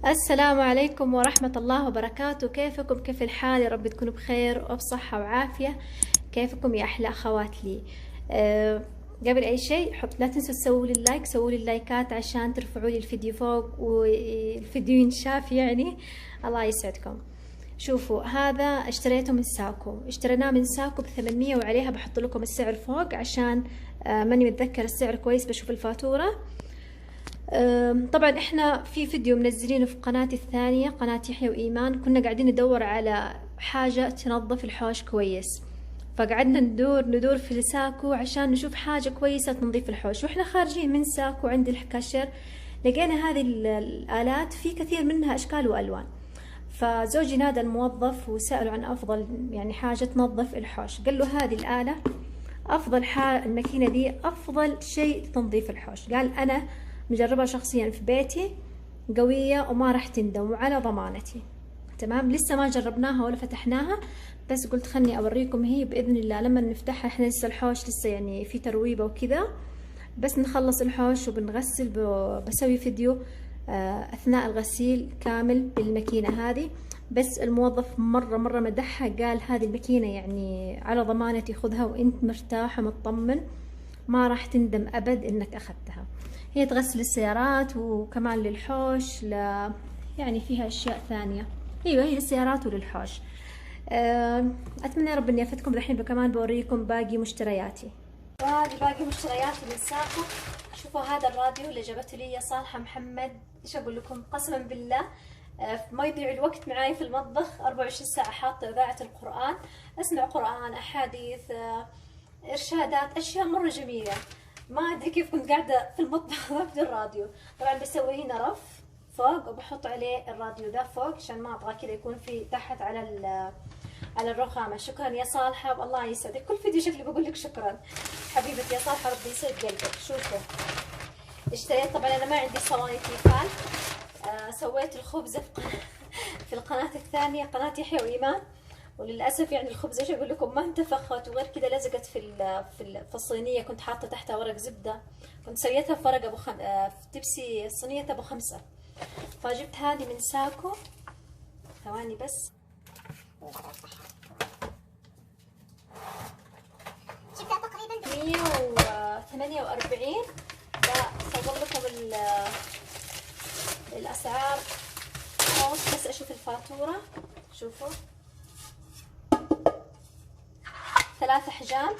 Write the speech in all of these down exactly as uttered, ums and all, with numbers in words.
السلام عليكم ورحمة الله وبركاته. كيفكم؟ كيف الحال؟ يا رب تكونوا بخير وبصحة وعافية. كيفكم يا أحلى أخوات لي؟ أه، قبل أي شيء، حط، لا تنسوا تسووا لي اللايك، سووا لي اللايكات عشان ترفعوا لي الفيديو فوق والفيديو ينشاف يعني. الله يسعدكم. شوفوا، هذا اشتريته من ساكو، اشتريناه من ساكو بثمانمية، وعليها بحط لكم السعر فوق عشان، آه، ماني متذكر السعر كويس، بشوف الفاتورة. آم، طبعًا إحنا في فيديو منزلينه في قناتي الثانية، قناة يحيى وإيمان، كنا قاعدين ندور على حاجة تنظف الحوش كويس، فقعدنا ندور، ندور في الساكو عشان نشوف حاجة كويسة تنظيف الحوش. وإحنا خارجين من ساكو عند الكاشير، لقينا هذه ال-، الآلات، في كثير منها أشكال وألوان. فزوجي نادى الموظف وسأله عن أفضل، يعني، حاجة تنظف الحوش. قال له: "هذه الآلة أفضل حا-، الماكينة دي أفضل شيء لتنظيف الحوش." قال: "أنا مجربها شخصيًا في بيتي، قوية وما راح تندم، وعلى ضمانتي." تمام، لسه ما جربناها ولا فتحناها، بس قلت خلني أوريكم هي بإذن الله لما نفتحها. إحنا لسه الحوش لسه يعني في ترويبة وكذا، بس نخلص الحوش وبنغسل، ب-، بسوي فيديو، آه، أثناء الغسيل كامل بالماكينة هذه. بس الموظف مرة، مرة مدحها، قال: "هذه الماكينة يعني على ضمانتي، خذها وإنت مرتاح ومطمن، ما راح تندم أبد إنك أخذتها." هي تغسل السيارات وكمان للحوش، ل-، يعني فيها أشياء ثانية. أيوة، هي للسيارات وللحوش. آه، أتمنى يا رب إني أفدتكم. الحين كمان بوريكم باقي مشترياتي. وهذه باقي مشترياتي من ساكو. شوفوا هذا الراديو اللي جابته لي يا صالحة محمد، ايش اقول لكم، قسما بالله، آه، ما يضيع الوقت معاي في المطبخ، أربعة وعشرين ساعة حاطة إذاعة القرآن، أسمع قرآن، أحاديث، آه، إرشادات، أشياء مرة جميلة. ما أدري كيف كنت قاعدة في المطبخ وأبدأ الراديو. طبعًا بسوي هنا رف فوق وبحط عليه الراديو ذا فوق عشان ما أبغى كذا يكون في تحت على ال-، على الرخامة. شكرًا يا صالحة، والله يسعدك. كل فيديو شكلي بقول لك شكرًا حبيبتي يا صالحة، ربي يسعد قلبك. شوفوا، اشتريت، طبعًا أنا ما عندي صواني تيفال، آه، سويت الخبزة في قناة، في القناة الثانية، قناة يحيى وإيمان. وللأسف يعني الخبزة، ايش اقول لكم، ما انتفخت، وغير كذا لزقت في ال-، في ال-، في الصينية. كنت حاطة تحتها ورق زبدة، كنت سويتها في ورق ابو خم... آه، في تبسي، صينية ابو خمسة. فجبت هذه من ساكو، ثواني بس. جبتها تقريبًا مية وثمانية وأربعين. لا، صور لكم ال-، الأسعار. خلاص، بس أشوف الفاتورة. شوفوا، ثلاث أحجام،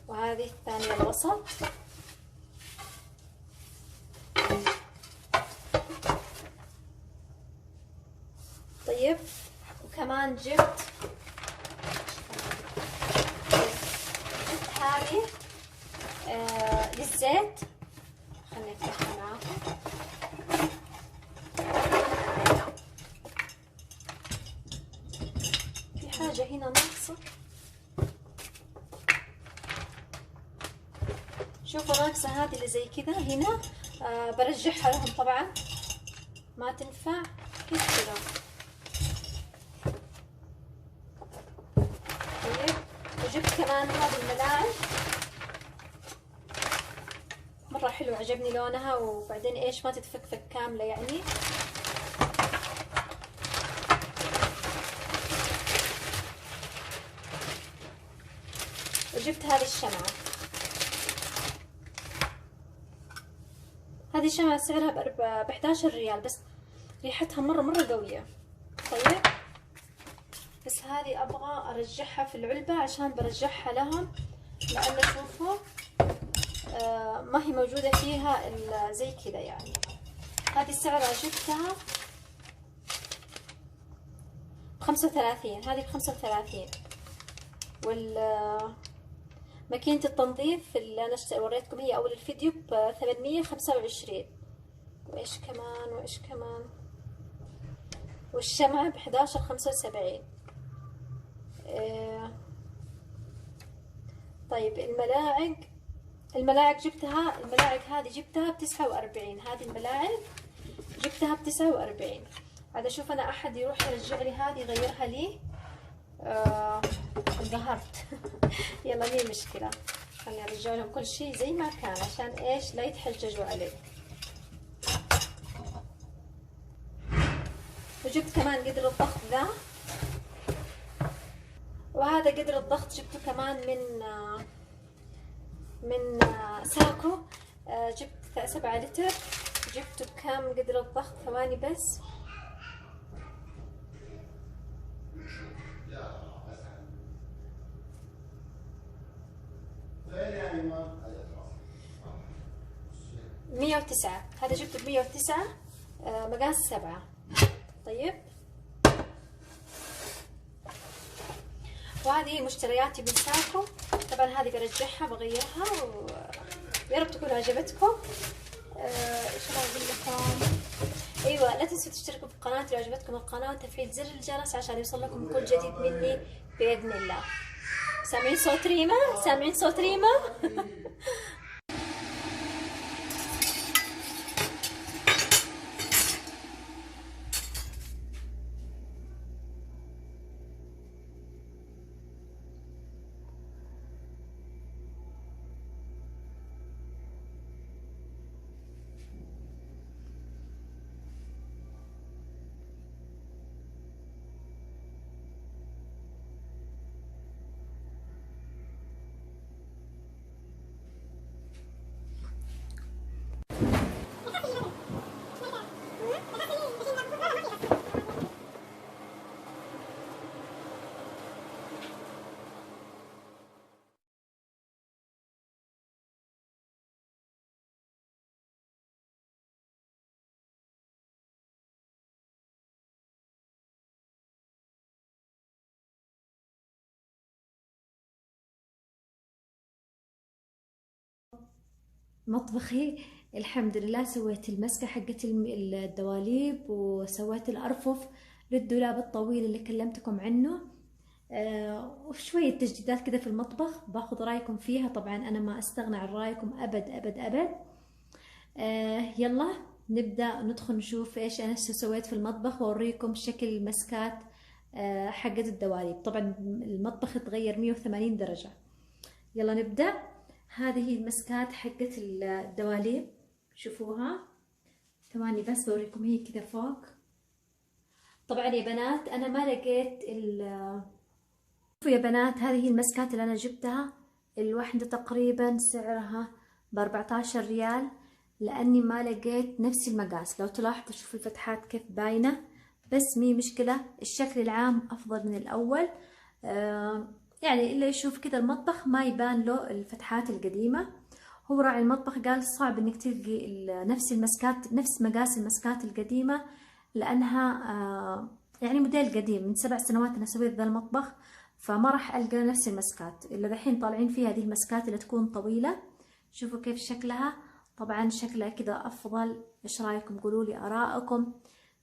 وهذه الثانية الوسط. طيب، وكمان جبت، جبت هذه، آه، للزيت. خليني أفتحها معاكم. في حاجة هنا ناقصة. شوفوا، ناقصة هذه اللي زي كذا هنا. آه، برجعها لهم طبعًا، ما تنفع. كيف كذا؟ طيب، وجبت كمان هذه الملاعق. مرة حلو، عجبني لونها، وبعدين ايش، ما تتفكفك كاملة يعني. وجبت هذه الشمعة. هذه الشمعة سعرها بأرب-، بحداشر ريال، بس ريحتها مرة، مرة قوية. طيب، بس هذه أبغى أرجعها في العلبة عشان برجعها لهم، لأن شوفوا، آه، ما هي موجودة فيها إلا زي كذا يعني. هذه سعرها جبتها بخمسة وثلاثين، هذه بخمسة وثلاثين. وال-، ماكينة التنظيف اللي أنا اشت-، وريتكم هي أول الفيديو بثمانمية وخمسة وعشرين. وإيش كمان، وإيش كمان؟ والشمعة بحداشر خمسة وسبعين. إيه. طيب، الملاعق، الملاعق جبتها، الملاعق هذه جبتها بتسعة وأربعين، هذه الملاعق جبتها بتسعة وأربعين. عاد أشوف أنا أحد يروح يرجع لي هذه، يغيرها لي. آه، انقهرت. يلا، مي مشكلة. خليني ارجع لهم كل شيء زي ما كان، عشان ايش؟ لا يتحججوا علي. وجبت كمان قدر الضغط ذا، وهذا قدر الضغط جبته كمان من آه، من آه، ساكو. آه، جبت سبعة لتر. جبته بكم قدر الضغط؟ ثواني بس. مية وتسعة، هذا جبته بمية وتسعة، آه، مقاس سبعة. طيب، وهذه مشترياتي من ساكو. طبعا هذه برجعها بغيرها و... يا رب تكون عجبتكم. آه، ايش راح اقول لكم؟ ايوه، لا تنسوا تشتركوا في قناتي لو عجبتكم القناه، وتفعيل زر الجرس عشان يوصل لكم كل جديد مني باذن الله. سامعين صوت ريما؟ سامعين صوت ريما؟ مطبخي، الحمد لله، سويت المسكة حقت الم- الدواليب، وسويت الأرفف للدولاب الطويل اللي كلمتكم عنه. آه، وشوية تجديدات كده في المطبخ، باخذ رايكم فيها. طبعا أنا ما أستغنى عن رايكم أبد أبد أبد. آه، يلا نبدأ ندخل نشوف إيش أنا سويت في المطبخ، وأوريكم شكل المسكات آه، حقت الدواليب. طبعا المطبخ اتغير مية وثمانين درجة. يلا نبدأ. هذه المسكات حقت الدواليب، شوفوها. ثواني بس بوريكم هي كذا فوق. طبعا يا بنات، أنا ما لقيت ال شوفوا يا بنات، هذه المسكات اللي أنا جبتها، الوحدة تقريبًا سعرها ب14 ريال، لأني ما لقيت نفس المقاس. لو تلاحظوا، شوفوا الفتحات كيف باينة، بس مي مشكلة، الشكل العام أفضل من الأول. آه، يعني اللي يشوف كده المطبخ ما يبان له الفتحات القديمة. هو راعي المطبخ قال صعب إنك تلقي ال- نفس المسكات، نفس مقاس المسكات القديمة، لأنها آه، يعني موديل قديم، من سبع سنوات أنا سويت ذا المطبخ، فما راح ألقى نفس المسكات اللي ذحين طالعين فيها، هذه المسكات اللي تكون طويلة. شوفوا كيف شكلها، طبعًا شكلها كذا أفضل. إيش رأيكم؟ قولوا لي آراءكم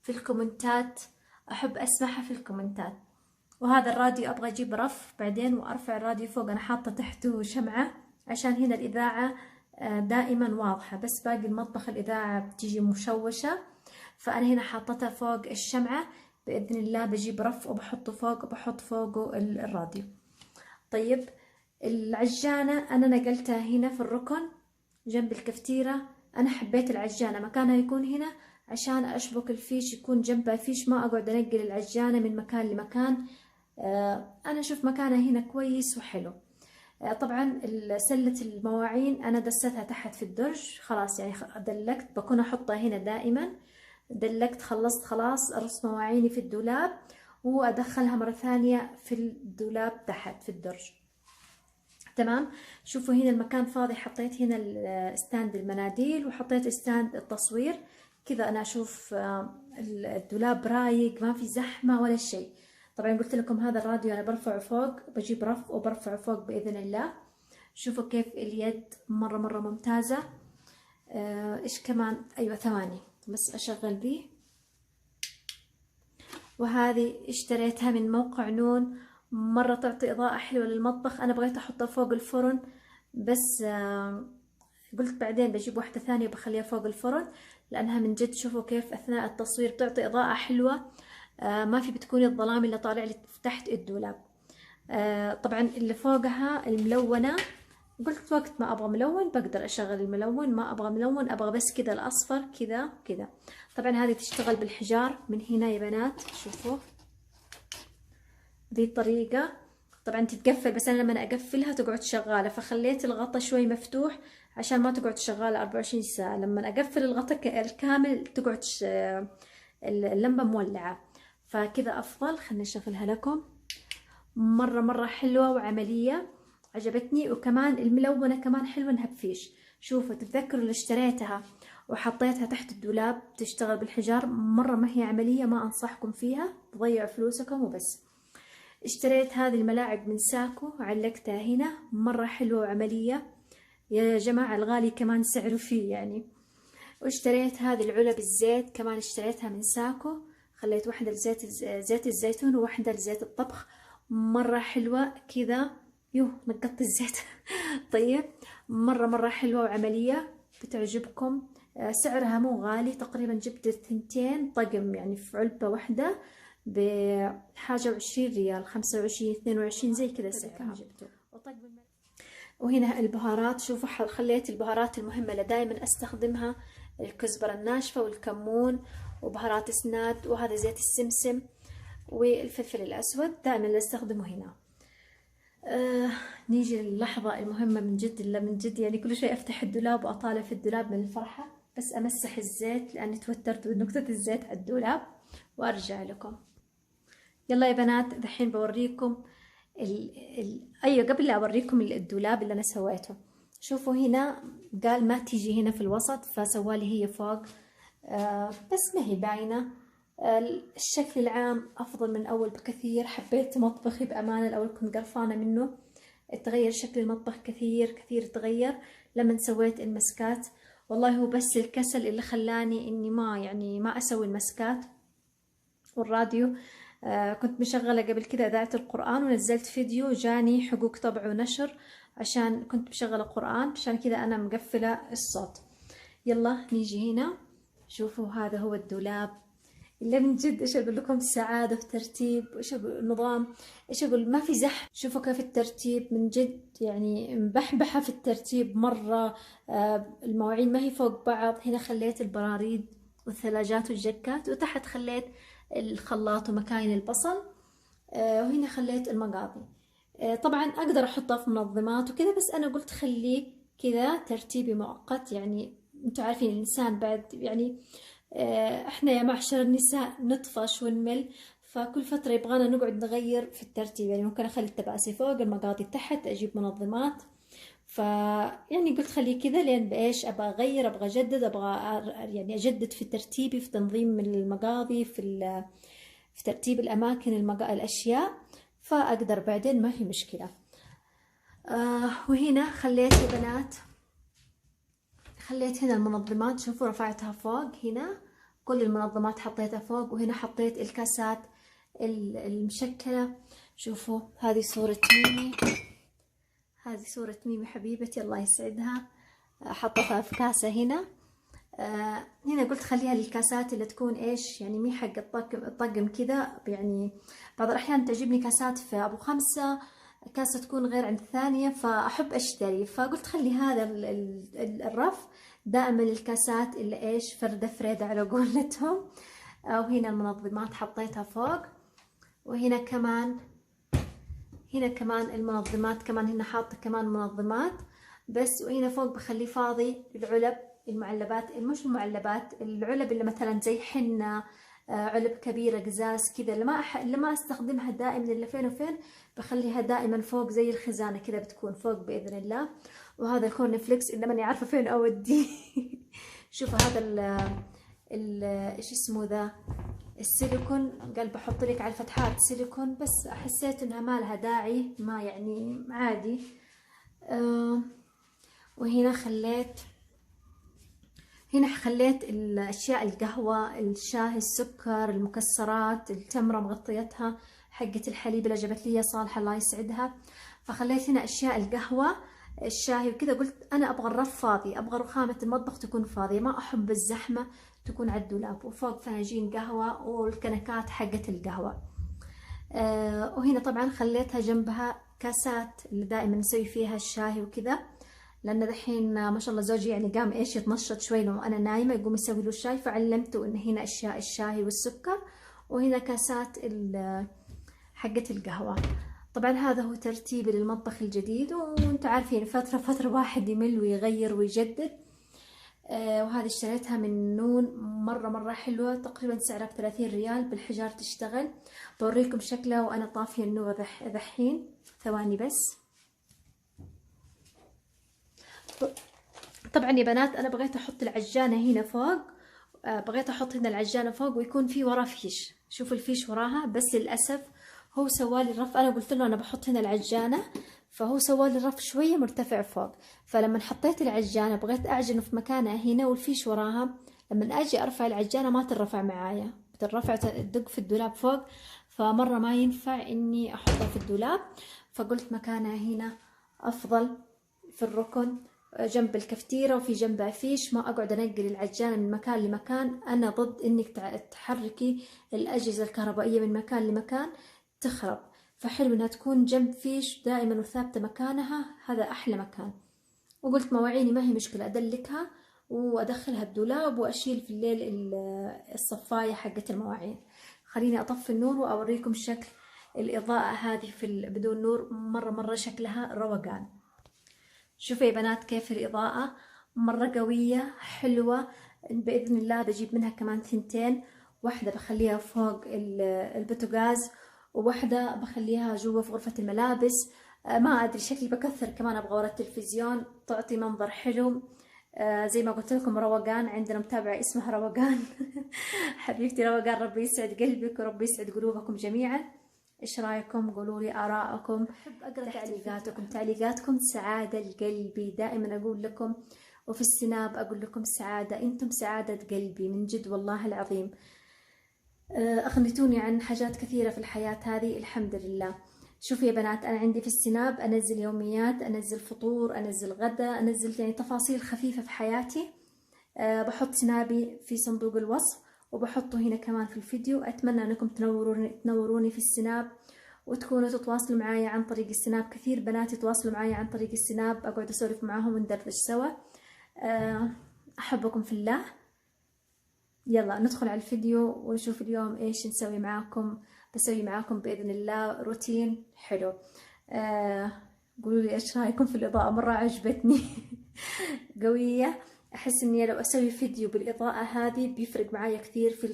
في الكومنتات، أحب أسمعها في الكومنتات. وهذا الراديو أبغى أجيب رف بعدين وأرفع الراديو فوق، أنا حاطة تحته شمعة عشان هنا الإذاعة آه، دائمًا واضحة، بس باقي المطبخ الإذاعة بتيجي مشوشة، فأنا هنا حاطتها فوق الشمعة. بإذن الله بجيب رف وبحطه فوق، وبحط فوقه ال- الراديو. طيب، العجانة أنا نقلتها هنا في الركن جنب الكفتيرة. أنا حبيت العجانة مكانها يكون هنا عشان أشبك الفيش، يكون جنبها فيش، ما أقعد أنقل العجانة من مكان لمكان. آه، أنا أشوف مكانها هنا كويس وحلو. آه، طبعًا ال- سلة المواعين أنا دستها تحت في الدرج، خلاص يعني خ- دلكت، بكون أحطها هنا دائمًا. دلكت، خلصت خلاص، أرص مواعيني في الدولاب وأدخلها مرة ثانية في الدولاب تحت في الدرج. تمام، شوفوا هنا المكان فاضي، حطيت هنا ال- ستاند المناديل، وحطيت ستاند التصوير. كذا أنا أشوف آه، ال- الدولاب رايق، ما في زحمة ولا شيء. طبعًا قلت لكم هذا الراديو أنا برفعه فوق، بجيب رف وبرفعه فوق بإذن الله. شوفوا كيف اليد مرة مرة ممتازة. آه، إيش كمان؟ أيوة، ثواني بس أشغل دي. وهذه اشتريتها من موقع نون، مرة تعطي إضاءة حلوة للمطبخ. أنا بغيت أحطها فوق الفرن، بس آه، قلت بعدين بجيب واحدة ثانية بخليها فوق الفرن، لأنها من جد، شوفوا كيف أثناء التصوير بتعطي إضاءة حلوة. آه، ما في بتكون الظلام اللي طالع لي تحت الدولاب. آه، طبعًا اللي فوقها الملونة قلت وقت ما أبغى ملون بقدر أشغل الملون، ما أبغى ملون، أبغى بس كذا الأصفر كذا كذا. طبعًا هذه تشتغل بالحجار من هنا يا بنات، شوفوا ذي الطريقة. طبعًا تتقفل، بس أنا لما أقفلها تقعد شغالة، فخليت الغطا شوي مفتوح عشان ما تقعد شغالة أربعة وعشرين ساعة. لما أقفل الغطا ك-، الكامل تقعد ش-، اللمبة مولعة، فكذا أفضل. خلنا نشغلها لكم. مرة مرة حلوة وعملية، عجبتني. وكمان الملونة كمان حلوة إنها بفيش. شوفوا، تتذكروا اللي اشتريتها وحطيتها تحت الدولاب تشتغل بالحجار؟ مرة ما هي عملية، ما أنصحكم فيها، تضيعوا فلوسكم وبس. اشتريت هذه الملاعق من ساكو، علقتها هنا، مرة حلوة وعملية يا جماعة. الغالي كمان سعره فيه يعني. واشتريت هذه العلب الزيت كمان، اشتريتها من ساكو، خليت واحدة لزيت الز-، زيت الزيتون وواحدة لزيت الطبخ. مرة حلوة كذا. يوه، نقطت الزيت. طيب، مرة مرة حلوة وعملية، بتعجبكم. آه، سعرها مو غالي، تقريبًا جبت الثنتين طقم يعني في علبة واحدة بحاجة وعشرين ريال، خمسة وعشرين، اثنين وعشرين زي كذا سعرها. جبته. وهنا البهارات، شوفوا، ح-، خليت البهارات المهمة اللي دايمًا أستخدمها، الكزبرة الناشفة والكمون وبهارات سناد، وهذا زيت السمسم والفلفل الأسود دائمًا اللي أستخدمه هنا. آه، نيجي للحظة المهمة من جد، اللي من جد يعني كل شوي أفتح الدولاب وأطالع في الدولاب من الفرحة، بس أمسح الزيت لأني توترت من نقطة الزيت على الدولاب وأرجع لكم. يلا يا بنات، دحين بوريكم ال... ال... أيوة، قبل لا أوريكم ال-، الدولاب اللي أنا سويته. شوفوا هنا، قال ما تيجي هنا في الوسط، فسوالي هي فوق. آه، بس ما هي باينة. آه، الشكل العام أفضل من أول بكثير. حبيت مطبخي بأمانة، الأول كنت قرفانة منه. اتغير شكل المطبخ كثير، كثير اتغير لمن سويت المسكات. والله هو بس الكسل اللي خلاني إني ما، يعني، ما أسوي المسكات والراديو. آه، كنت مشغلة قبل كده إذاعة القرآن، ونزلت فيديو جاني حقوق طبع ونشر عشان كنت مشغلة قرآن، عشان كده أنا مقفلة الصوت. يلا نيجي هنا، شوفوا هذا هو الدولاب اللي من جد، إيش أقول لكم، سعادة في ترتيب، وإيش أقول، نظام، إيش أقول، ما في زحمة. شوفوا كيف الترتيب من جد، يعني، مبحبحة في الترتيب مرة. آه، المواعين ما هي فوق بعض. هنا خليت البراريد والثلاجات والجكات، وتحت خليت الخلاط ومكاين البصل. آه، وهنا خليت المقاضي. آه، طبعًا أقدر أحطها في منظمات وكذا، بس أنا قلت خليه كذا ترتيبي مؤقت. يعني، انتوا عارفين الإنسان بعد، يعني، آه، إحنا يا معشر النساء نطفش ونمل، فكل فترة يبغانا نقعد نغير في الترتيب. يعني، ممكن أخلي التباسي فوق، المقاضي تحت، أجيب منظمات. ف، يعني، قلت خليه كذا لين بإيش أبغى أغير، أبغى أجدد، أبغى أر-، يعني، أجدد في ترتيبي، في تنظيم المقاضي، في ال-، في ترتيب الأماكن، المقا-، الأشياء، فأقدر بعدين، ما هي مشكلة. آه، وهنا خليت يا بنات، خليت هنا المنظمات، شوفوا رفعتها فوق هنا، كل المنظمات حطيتها فوق، وهنا حطيت الكاسات ال-، المشكلة. شوفوا هذه صورة ميمي، هذه صورة ميمي حبيبتي الله يسعدها، حطيتها في كاسة هنا. آه، هنا قلت خليها للكاسات اللي تكون إيش، يعني، مي حق الطقم، الطقم كذا، يعني، بعض الأحيان تعجبني كاسات في أبو خمسة، كاسة تكون غير عن الثانية، فأحب أشتري، فقلت خلي هذا ال-، ال-، ال-، الرف دائمًا الكاسات اللي إيش، فردة فريدة على قولتهم. آه، وهنا المنظمات حطيتها فوق، وهنا كمان، هنا كمان المنظمات، كمان هنا حاطة كمان منظمات بس. وهنا فوق بخليه فاضي العلب، المعلبات، مش المعلبات، العلب اللي مثلًا زي حنة، آه، علب كبيرة، قزاز كذا، اللي ما أح-، اللي ما أستخدمها دائمًا إلا فين وفين، بخليها دائمًا فوق زي الخزانة كذا، بتكون فوق بإذن الله. وهذا الكورن فليكس اللي ماني عارفة فين أوديه. شوفوا هذا ال-، ال-، إيش اسمه ذا؟ السيليكون. قال بحط لك على الفتحات سيليكون، بس حسيت إنها ما لها داعي، ما يعني، عادي. آه، وهنا خليت، هنا خليت الأشياء، القهوة، الشاي، السكر، المكسرات، التمرة مغطيتها حقة الحليب اللي جابت لي صالحة الله يسعدها. فخليت هنا أشياء القهوة، الشاي وكذا. قلت أنا أبغى الرف فاضي، أبغى رخامة المطبخ تكون فاضية، ما أحب الزحمة، تكون على الدولاب. وفوق فناجين قهوة والكنكات حقة القهوة. آه، وهنا طبعًا خليتها جنبها كاسات اللي دائمًا نسوي فيها الشاي وكذا. لأن دحين ما شاء الله زوجي يعني قام إيش يتنشط شوي لو أنا نايمة، يقوم يسوي له شاي، فعلمته إن هنا أشياء الشاي والسكر، وهنا كاسات ال-، حقة القهوة. طبعا هذا هو ترتيبي للمطبخ الجديد، وانتوا عارفين فترة فترة واحد يمل ويغير ويجدد. آه، وهذه اشتريتها من نون، مرة مرة حلوة، تقريبا سعرها بثلاثين ريال، بالحجار تشتغل. بوريكم شكلها وأنا طافية النور ذح-، ذحين، ثواني بس. طبعا يا بنات، أنا بغيت أحط العجانة هنا فوق، آه، بغيت أحط هنا العجانة فوق ويكون في ورا فيش. شوفوا الفيش وراها، بس للأسف هو سوالي الرف. أنا قلت له أنا بحط هنا العجانة، فهو سوالي الرف شوية مرتفع فوق. فلما حطيت العجانة بغيت أعجنه في مكانها هنا والفيش وراها، لما أجي أرفع العجانة ما ترفع معايا، بترفع ت-، تدق في الدولاب فوق، فمرة ما ينفع إني أحطها في الدولاب. فقلت مكانها هنا أفضل، في الركن، جنب الكفتيرة، وفي جنبها فيش. ما أقعد أنقل العجانة من مكان لمكان، أنا ضد إنك تع-، تحركي الأجهزة الكهربائية من مكان لمكان، تخرب. فحلو إنها تكون جنب فيش دائما وثابتة مكانها، هذا أحلى مكان. وقلت مواعيني ما هي مشكلة، أدلكها وأدخلها الدولاب وأشيل في الليل ال-، الصفاية حقت المواعين. خليني أطفي النور وأوريكم شكل الإضاءة هذه في ال-، بدون نور، مرة مرة شكلها روقان. شوفوا يا بنات كيف الإضاءة، مرة قوية حلوة. بإذن الله بجيب منها كمان ثنتين، واحدة بخليها فوق ال-، البوتاجاز، وواحدة بخليها جوا في غرفة الملابس. آه، ما أدري، شكلي بكثر كمان أبغى ورا التلفزيون، تعطي منظر حلو. آه، زي ما قلت لكم، روقان، عندنا متابعة اسمها روقان. حبيبتي روقان، ربي يسعد قلبك وربي يسعد قلوبكم جميعا. ايش رايكم؟ قولوا لي ارائكم، احب اقرا تعليقاتكم. تعليقاتكم سعاده لقلبي، دائما اقول لكم، وفي السناب اقول لكم سعاده، انتم سعاده قلبي من جد والله العظيم. آه، اغنيتوني عن حاجات كثيره في الحياه هذه، الحمد لله. شوفوا يا بنات، انا عندي في السناب انزل يوميات، انزل فطور، انزل غدا، انزل يعني تفاصيل خفيفه في حياتي. آه، بحط سنابي في صندوق الوصف، وبحطه هنا كمان في الفيديو. أتمنى أنكم تنوروني، تنوروني في السناب، وتكونوا تتواصلوا معايا عن طريق السناب. كثير بنات يتواصلوا معايا عن طريق السناب، أقعد أسولف معاهم وندردش سوا. آه، أحبكم في الله. يلا ندخل على الفيديو ونشوف اليوم إيش نسوي معاكم. بسوي معاكم بإذن الله روتين حلو. آه، قولوا لي إيش رأيكم في الإضاءة، مرة عجبتني. قوية. أحس إني لو أسوي فيديو بالإضاءة هذه بيفرق معايا كثير في